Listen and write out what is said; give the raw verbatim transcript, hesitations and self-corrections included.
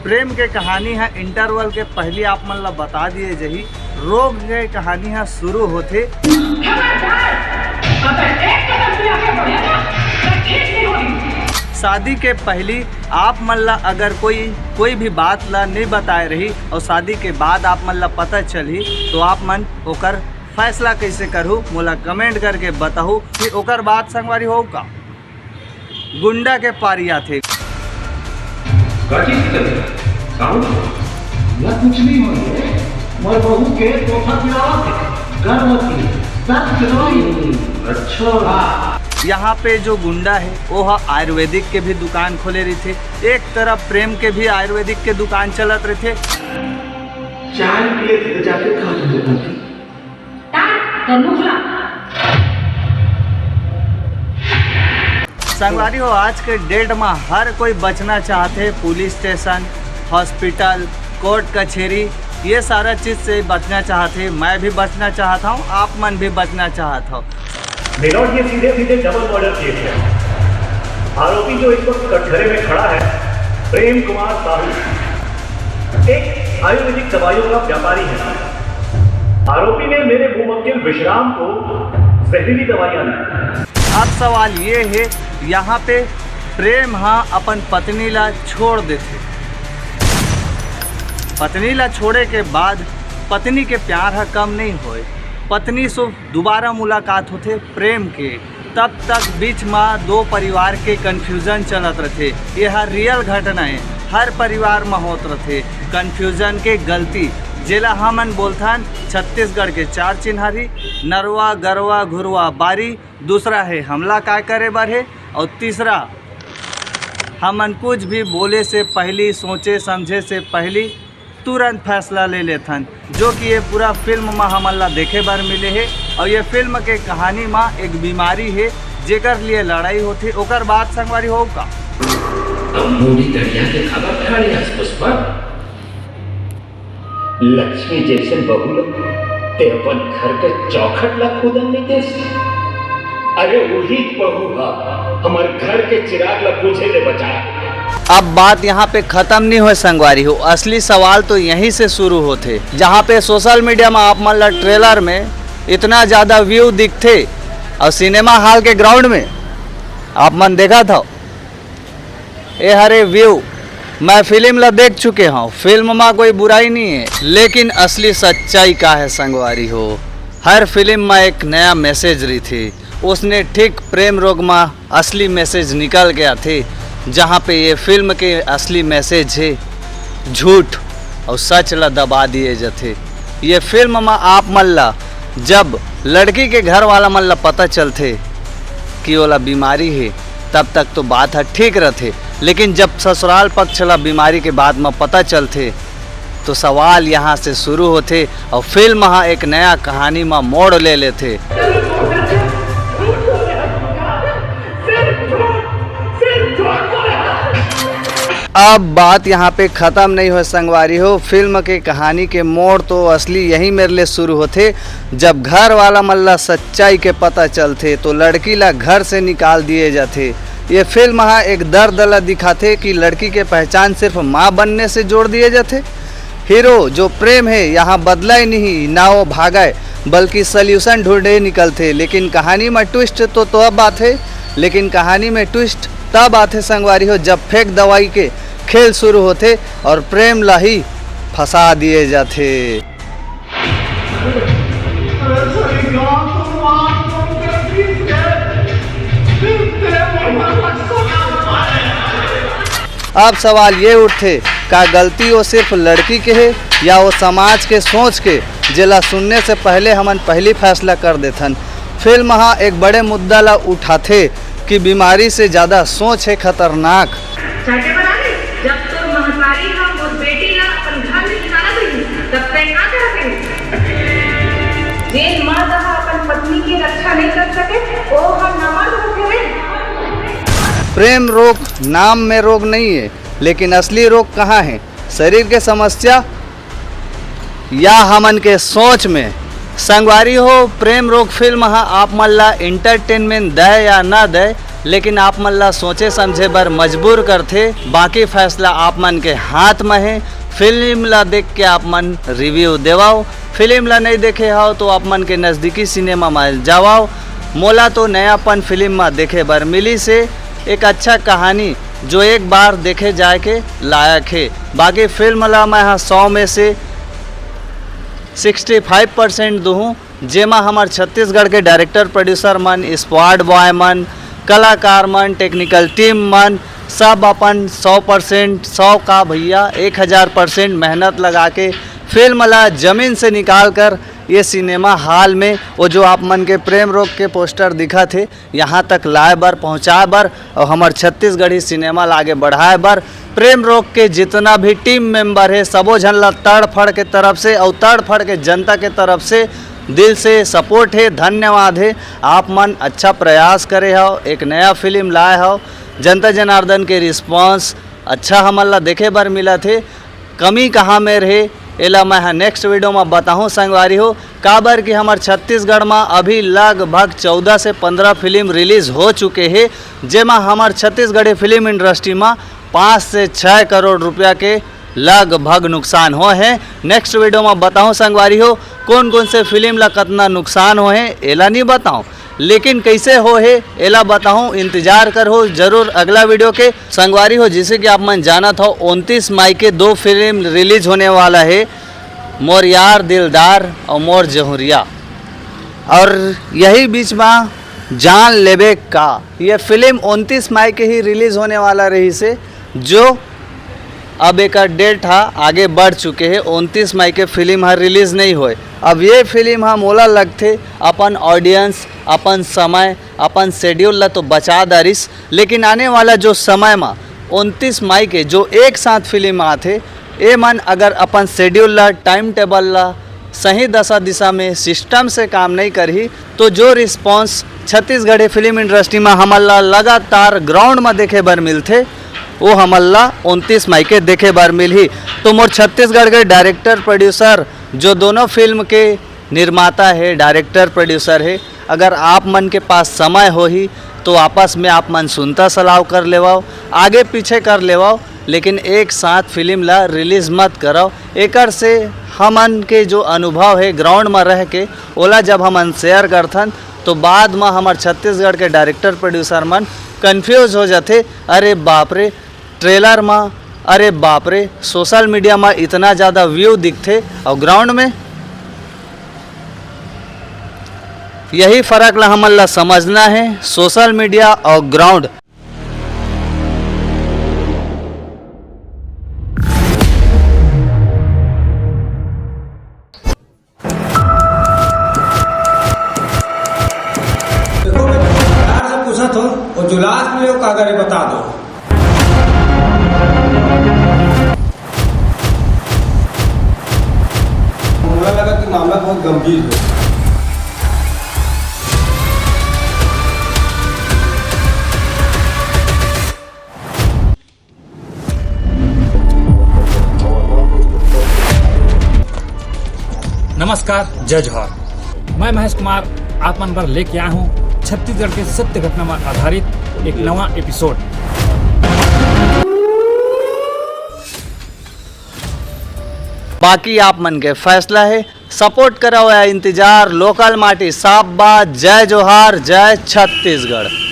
प्रेम के कहानी ह इंटरवल के पहली आप मन ला बता दिए जही। रोग के कहानी ह शुरू होथे। शादी के पहली आप मन ला अगर कोई कोई भी बात ला नहीं बताए रही और शादी के बाद आप मन ला पता चलही, तो आप मन ओकर फैसला कैसे करहू, मोला कमेंट करके बताहू कि ओकर बाद संगवारी हो का गुंडा के पारी आथे। का चीज की तबीयत? साहू? या कुछ नहीं हो रही है। मोर बहू के तोफा पिलावत है। गर्भवती है। दर्द करवाई। अच्छा। हाँ। यहाँ पे जो गुंडा है, वो ह आयुर्वेदिक के भी दुकान खोले रहिथे। एक तरफ प्रेम के भी आयुर्वेदिक के दुकान चलत रहिथे। चाय के लिए जाके खा लेते हैं। संगवारी हो, आज के डेट में हर कोई बचना चाहथे पुलिस स्टेशन, हॉस्पिटल, कोर्ट कचेरी, ये सारा चीज से बचना चाहथे। मैं भी बचना चाहत हूँ, आप मन भी बचना चाहत हो। मेरठ ये सीधे सीधे डबल मर्डर केस है। आरोपी जो इस वक्त कटघरे में खड़ा है, प्रेम कुमार साहू, एक आयुर्वेदिक दवाइयों का व्यापारी है। आरोपी ने मेरे मुवक्किल विश्राम को जहरीली दवाइयां दी। अब सवाल ये है, यहाँ पे प्रेम हा अपन पत्नी ला छोड़ देथे। पत्नी ला छोड़े के बाद पत्नी के प्यार हा कम नहीं होए। पत्नी से दोबारा मुलाकात होथे प्रेम के। तब तक बीच मा दो परिवार के कन्फ्यूजन चलत रथे। ये हर रियल घटना है, हर परिवार मा होत रथे कन्फ्यूजन के गलती, जेला हमन बोलथन छत्तीसगढ़ के चार चिन्हारी, नरवा, गरवा, घुरवा, बारी। दूसरा है हमला काय करे बर है, और तीसरा हमन कुछ भी बोले से पहली, सोचे समझे से पहली तुरंत फैसला ले लेथन, जो कि ये पूरा फिल्म म हमन ला देखे बर मिले हे। और ये फिल्म के कहानी म एक बीमारी हे, जेकर लिए लड़ाई होथे। ओकर बाद संगवारी हो का? अब मूड़ी दरिया के खबर ठाड़े हस पुष्पा। लक्ष्मी जैसन बहू ल ते अपन घर के चौखट ला खुदन नहीं देस। अरे वही बहू हा हमर घर के चिराग ला बुझे ले बचा। अब बात यहाँ पे खत्म नहीं होए संगवारी हो, असली सवाल तो यहीं से शुरू होथे, जहाँ पे सोशल मीडिया में आप मन ला ट्रेलर में इतना ज्यादा व्यू दिखथे और सिनेमा हॉल के ग्राउंड में आप मन देखत हव, ए हरे व्यू। मैं फिल्म ला देख चुके हूँ, फिल्म में कोई बुराई नहीं है, लेकिन असली सच्चाई का है संगवारी हो, हर फिल्म में एक नया मैसेज रहिथे। उसने ठीक प्रेम रोग में असली मैसेज निकल के आथे, जहाँ पे ये फिल्म के असली मैसेज है झूठ और सच ला दबा दिए जथे। ये फिल्म में आप मन ला जब लड़की के घर वाला मन ला पता चलथे कि ओला बीमारी हे, तब तक तो बात ह ठीक रथे, लेकिन जब ससुराल पक्ष ला बीमारी के बात म पता चलथे, तो सवाल यहाँ से शुरू होथे और फिल्म ह एक नया कहानी म मोड़ ले लेथे। अब बात यहाँ पे खत्म नहीं होए संगवारी हो, फिल्म के कहानी के मोड़ तो असली यही मेर ले शुरू होथे, जब घर वाला मन ला सच्चाई के पता चलथे तो लड़की ला घर से निकाल दिए जाथे। ये फिल्म ह एक दर्द ला दिखाथे कि लड़की के पहचान सिर्फ माँ बनने से जोड़ दिए जाथे। हीरो जो प्रेम है यहाँ बदलाय नहीं, ना वो भागाय, बल्कि सॉल्यूशन ढूंढे निकलथे। लेकिन कहानी में ट्विस्ट तो तब आथे, लेकिन कहानी में ट्विस्ट तब आथे संगवारी हो, जब फेक दवाई के खेल शुरू होथे और प्रेम ला ही फंसा दिए जाथे। अब सवाल ये उठथे, का गलती वो सिर्फ लड़की के हे या वो समाज के सोच के, जेला सुनने से पहले हमन पहली फैसला कर देथन? फिल्म ह एक बड़े मुद्दा ला उठाथे कि बीमारी से ज्यादा सोच है खतरनाक। चाटे बना ले, जब तोर महतारी ह मोर बेटी ला अपन घर ले निकालत रही, तब तैं का करत रही? जेन मर्द ह अपन पत्नी के रक्षा नहीं कर सके, ओ ह नामर्द होथे रे। प्रेम रोग नाम में रोग नहीं है, लेकिन असली रोग कहाँ है? शरीर के समस्या या हमन के सोच में? संगवारी हो, प्रेम रोग फिल्म ह आप मन ला एंटरटेनमेंट दय या ना दय, लेकिन आप मन ला सोचे समझे बर मजबूर करथे। बाकी फैसला आप मन के हाथ म हे। फिल्म ला देख के आप मन रिव्यू देवव। फिल्म ला नहीं देखे हव तो आप मन के नजदीकी सिनेमा म जावव। मोला तो नयापन फिल्म म देखे बर मिलिस हे, एक अच्छा कहानी जो एक बार देखे जाए के लायक हे। बाकी फिल्म ला मैं ह सौ में से सिक्सटी फाइव परसेंट दूहूँ, जेमा हमर छत्तीसगढ़ के डायरेक्टर प्रोड्यूसर मन, स्क्वाड बॉय मन, कलाकार मन, टेक्निकल टीम मन, सब अपन सौ परसेंट, सौ का भैया, एक हज़ार परसेंट मेहनत लगा के फिल्म ला जमीन से निकाल कर ये सिनेमा हॉल में वो जो आप मन के प्रेम रोग के पोस्टर दिखत हे, यहाँ तक लाए बर, पहुँचाए बर और हमर छत्तीसगढ़ी सिनेमा ला आगे बढ़ाए बर प्रेम रोग के जितना भी टीम मेंबर हे, सबो झन ला तड़फड़ के तरफ से और तड़फड़ के जनता के तरफ से दिल से सपोर्ट हे, धन्यवाद हे। आप मन अच्छा प्रयास करे हव, एक नया फिल्म लाए हव, जनता जनार्दन के रिस्पॉन्स अच्छा हमन ला देखे बर मिलत हे। कमी कहाँ में रहे, एला मैं ह नेक्स्ट वीडियो में बताहूँ संगवारी हो। काबर कि हमर छत्तीसगढ़ में अभी लगभग चौदह से पंद्रह फिल्म रिलीज हो चुके हे, जेमा हमर छत्तीसगढ़ी फिल्म इंडस्ट्री में पाँच से छः करोड़ रुपया के लगभग नुकसान होए हे। नेक्स्ट वीडियो में बताहूँ संगवारी हो, कौन कौन से फिल्म ला कतना नुकसान होए हे, एला नहीं बताऊँ, लेकिन कैसे होए हे, एला बताहूँ। इंतजार करहू जरूर अगला वीडियो के संगवारी हो। जैसे कि आप मन जानत हो, उनतीस मई के दो फिल्म रिलीज होने वाला हे, मोर यार दिलदार और मोर जहुरिया। और यही बीच में जान लेबे का, ये फिल्म उनतीस मई के ही रिलीज होने वाला रहिस हे, जो अब एकर डेट हा आगे बढ़ चुके हे। उनतीस मई के फिल्म हा रिलीज नहीं होए। अब ये फिल्म हा मोला लगथे अपन ऑडियंस, अपन समय, अपन शेड्यूल ला तो बचा डारिस, लेकिन आने वाला जो समय मा उनतीस मई के जो एक साथ फिल्म आथे, ए मन अगर अपन शेड्यूल ला, टाइम टेबल ला सही दशा दिशा में सिस्टम से काम नहीं करही, तो जो रिस्पॉन्स छत्तीसगढ़ी फिल्म इंडस्ट्री में हमन ला लगातार ग्राउंड में देखे बर मिलथे, वो हमन ला उनतीस मई के देखे बर मिलही। तो मोर छत्तीसगढ़ के डायरेक्टर प्रोड्यूसर, जो दोनों फिल्म के निर्माता हे, डायरेक्टर प्रोड्यूसर हे, अगर आप मन के पास समय होही तो आपस में आप मन सुनता सलाव कर लेवव, आगे पीछे कर लेवव, लेकिन एक साथ फिल्म ला रिलीज मत करव। एकर से हमन के जो अनुभव हे ग्राउंड में रह के, ओला जब हमन शेयर करथन तो बाद में हमर छत्तीसगढ़ के डायरेक्टर प्रोड्यूसर मन कन्फ्यूज हो जाथे, अरे बाप रे, ट्रेलर में, अरे बाप रे, सोशल मीडिया में इतना ज़्यादा व्यू दिखथे और ग्राउंड में। यही फर्क ला हमन ला समझना हे, सोशल मीडिया और ग्राउंड। देखो, मैं प्यार से पूछा था, वो जो लास्ट में वो कागज बता दो। मुझे लगा कि मामला बहुत गंभीर है। नमस्कार, जय जोहार। मैं महेश कुमार आप मन बर लेके आया हूँ छत्तीसगढ़ के सत्य घटना पर आधारित एक नवा एपिसोड। बाकी आप मन के फैसला है, सपोर्ट करव या इंतजार। लोकल माटी साफ बा। जय जोहार, जय छत्तीसगढ़।